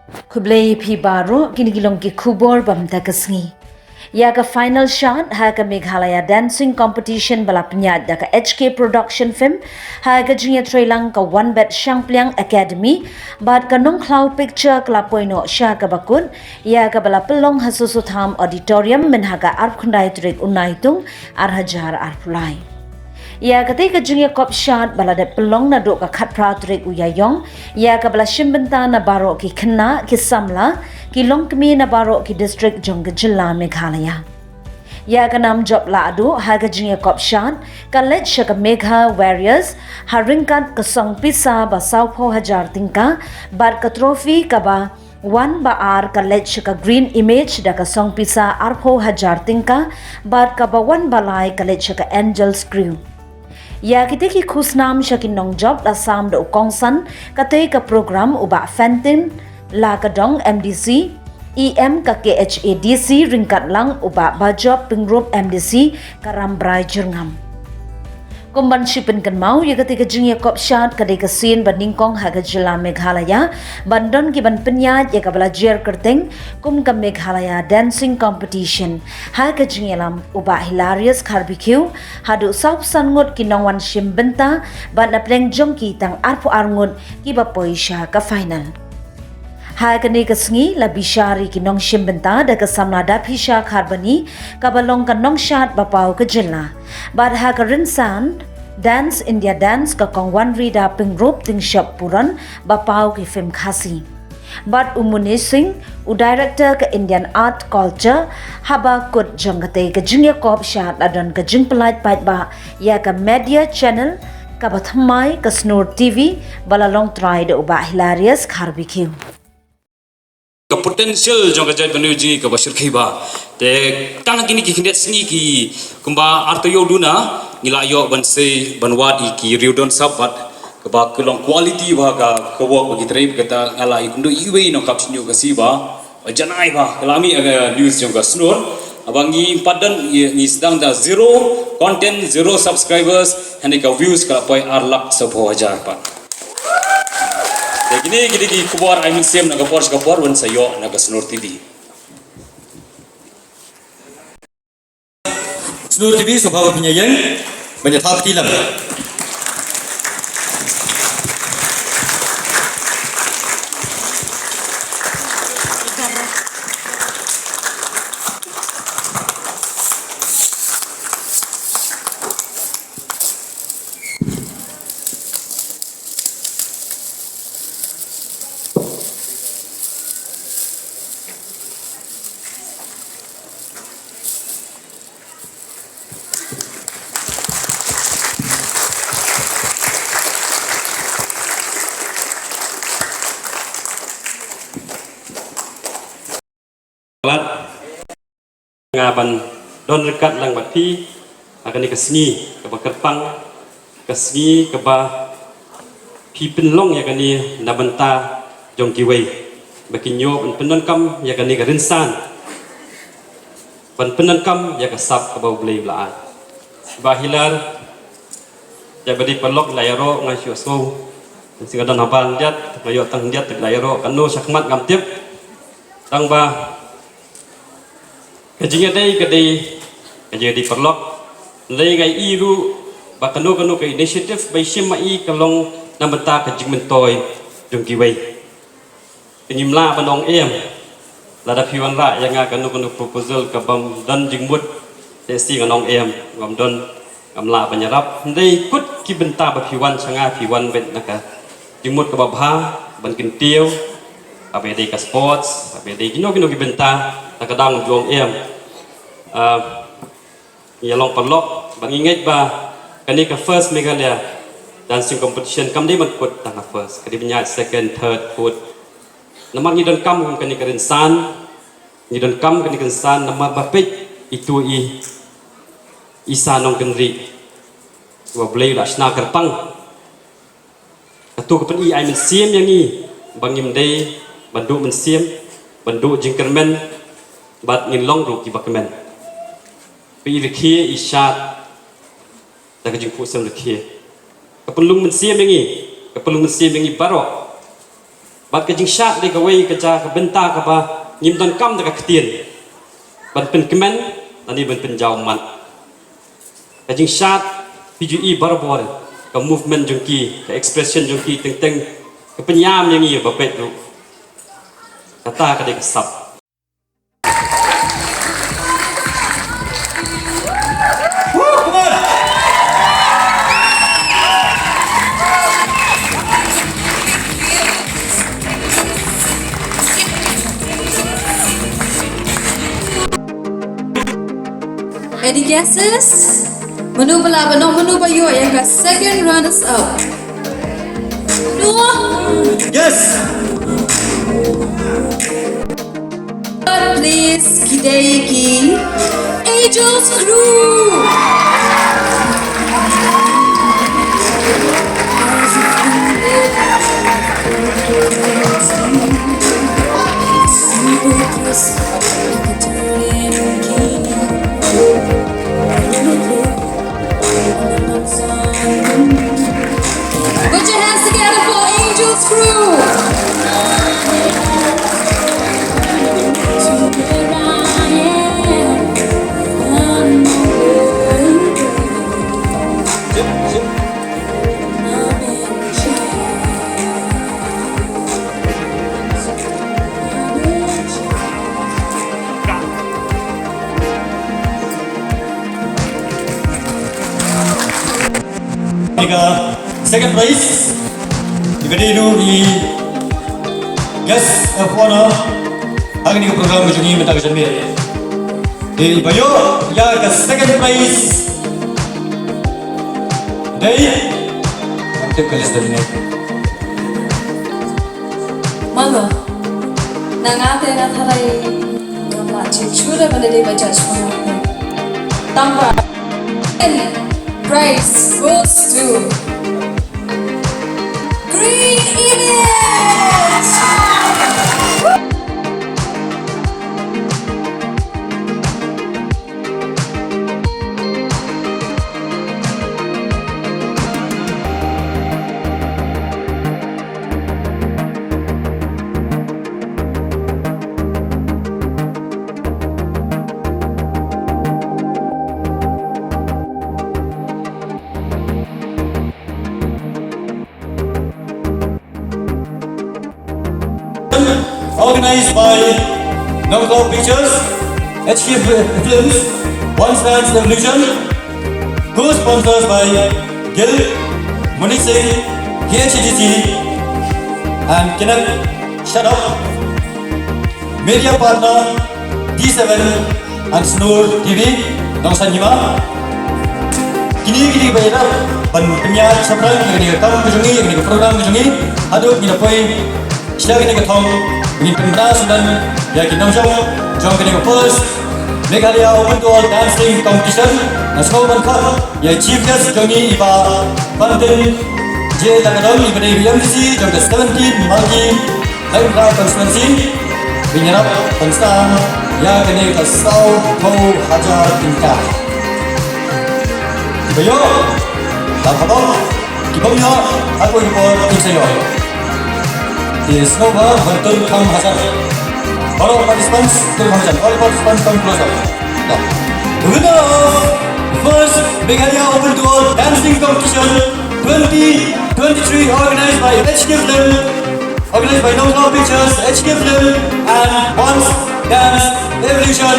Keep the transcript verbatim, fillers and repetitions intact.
Khublei phi baroh, kine ki long ki khubor ba mynta ka sngi. Ïa ka final shot ha ka Meghalaya Dancing Competition ba la pynïaid da ka H K Production Film ha ka jingïatreilang ka Wanbet Shangpliang Academy bad ka Nongkhlaw Picture ka la poi noh sha kaba kut, ïa kaba la pynlong ha Soso Tham Auditorium mynha ka arphew khyndai tarik u Naitung ar hajar arphew lai. Ïa katei ka jingïakop shad ba la dep pynlong naduh ka khatphra tarik u Ïaïong, ïa kaba la shim bynta na baroh ki khynnah, ki samla, ki longkmie na baroh ki district jong ka jylla Meghalaya. Ïa ka nam jop lahduh ha ka jingïakop shad ka leit sha ka Megha Warriors ha ryngkat ka song pisa ba sawphew hajar tyngka bad ka trophy kaba wan ba ar ka leit sha ka Green Image da ka song pisa arphew hajar tyngka bad kaba wan ba lai ka leit sha ka Angels Crew. Ïa kitei ki khusnam sha ki nongjop la sam da u kongsan katei ka program u Bah Fentin Lakadong M D C, E M ka K H A D C ryngkat lang u Bah Bajop Pyngrope M D C ka Rambrai Jyrngam. Kum ban shu pynkynmaw, ïa katei ka jingïakop shad ka dei ka sien ba nyngkong ha ka jylla Meghalaya ban don ki ban pynïaid ïa kaba la jer kyrteng kum ka Meghalaya Dancing Competition. Ha ka jingïalam u Bah Hilarius Kharbikiew, haduh sawphew san ngut ki nongwan shim bynta bad na pdeng jong ki tang arphew ar ngut kiba poi sha ka final. Ha kane ka sngi la bishar ïa ki nongshim bynta da ka samla Daphisha Kharbani kaba long ka nongshad ba paw ka jylla. Bad ha ka rynsan Dance India Dance ka Kong Wanrida Pyngrope Tyngshop Puran ba paw ki film Khasi. Bad u Muni Singh, u director ka Indian Art Culture, haba kut jong katei ka jingïakop shad la don ka jingpyllait paidbah ïa ka media channel kaba thymmai ka Snor T V ba la long trai da u Bah Hilarius Kharbikiew. Ka potential jong ka jaitbynriew jong ngi kaba shyrkhei bha. Te tang kine ki khyndiat sngi ki kumba artaïew duna ngi la ïoh ban sei ban wad ïa ki riew don sap bad kaba ka long quality bha ka, ka work ba ki trei, kata nga la ïakynduh iwei nongkap shñiuh Khasi ba, ba janai bha ka la mih ha ka news jong ka Snor. Haba ngi pat don ngi, ngi sdang da zero content, zero subscribers, hynrei ka views ka la poi ar lak saphew hajar pat. Te kine, kine ki khubor ai mynsiem na ka por sha ka por ban sa ïoh na ka Snor T V. Snor T V, sngewbha ba phin ïeng ban ïathaw kti lang. Palat, nga ban don ryngkat lang bad phi ha kane ka sngi kaba kyrpang, ka sngi kaba phi pynlong ïa kane na bynta jong kiwei, ba kin ïoh ban pyndonkam ïa kane ka rynsan, ban pyndonkam ïa ka sap kaba U Blei u la ai. Bah Hilar, ïa ba dei paralok la ïaroh nga shu sngew, nga don habar khyndiat, nga ïoh tang khyndiat la ïaroh, kano shakhmat ngam tip. Tang ba ka jingïadei ka dei ka jingïadei paralok. Hynrei nga ïohi ruh ba kano kano ka initiative ba i shim ma i ka long na bynta ka jingmyntoi jong kiwei. Te ngim lah ban ong em. Lada phi wanrah ïa nga kano kano proposal ka bym don jingmut, te shi ngan ong em, ngam don, ngam lah ban ïarap. Hynrei kut ki bynta ba phi wan sha nga, phi wan beit na ka jingmut kaba bha ban kyntiew, haba ïadei ka sports, haba ïadei kino kino ki bynta, na ka daw ngam ju ong em. Ah, ngi ïa long paralok ba ngi ngeit ba kane ka first Meghalaya Dancing Competition kam dei ban kut tang ha first, ka dei ban ïaid second, third, fourth. Namar ngi donkam kum kane ka rynsan, ngi donkam kane ka rynsan namar ba peit itu i, i sa nongkynrih ba U Blei u la shna kyrpang. Katu ka pyni ai mynsiem ïa ngi ba ngim dei ban duh mynsiem, ban duh jingkyrmen, bad ngin long ruh kiba kmen. Ba i rkhie i shad da ka jingphuh sem rkhie. Ka pynlong mynsiem ïa ngi, ka pynlong mynsiem ïa ngi baroh. Bad ka jingshad dei kawei ka jaka bynta kaba ngim donkam da ka ktien ban pynkmen lane ban pynjaw mat. Ka jingshad phi ju i barabor, ka movement jong ki, ka expression jong ki teng teng ka pynïam ïa ngi ba peit ruh. Kata ka dei ka sap. Any guesses? Manu ba lah ban ong, manu ba ïoh ïa ka second runners up? Manu? Yes. Third place ki dei ki Angels Crew. Put your hands together for Angels Crew. Ïa ka second prize, ïa ka dei ruh i guest of honor ha kane ka program ka jong ngi mynta ka janmiet. Dei ba ïoh ïa ka second prize. Dei, tip ka list da lyngngoh. Malo. Na nga te nga tharai ngam lah check sure ba dei ba judge mo. Tang ba. And prize goes to Green Image. Organized by Nongkrop Pictures, H K Films, One Dance Revolution, co-sponsors by Guild, Money Singh, K H A D C, and Kenneth Shadap. Media partner, D seven and Snor T V, Nongsan Hima. Kine, kine ba ïarap ban pynïaid shaphrang ïa kane ka kam ka jong ngi, ïa kane ka program ka jong ngi. Haduh ngin da poi sha kane ka thong, ngin pynbna sngewdon ïa ki nongshong jong kane ka first Meghalaya Open to All Dancing Competition. Nga sngewbha ban khot ïa i chief guest jong ngi, i Bah Fantin J Takadon, i ba dei i M D C jong ka seventeen Multi Laintrad Constituency, ban ïarap ban sdang ïa kane ka saw phew hajar tyngka. Kiba ïoh, la khabong, ki bym ïoh, ha kawei ka por kin sa ïoh. Te sngewbha ban tun kham hajan. Baroh participants tun kham hajan. All participants come closer. The winner of first Meghalaya Open to All Dancing Competition twenty twenty-three, organized by H K Film, organized by Nongkrop Pictures, H K Film, and Once Dance Revolution.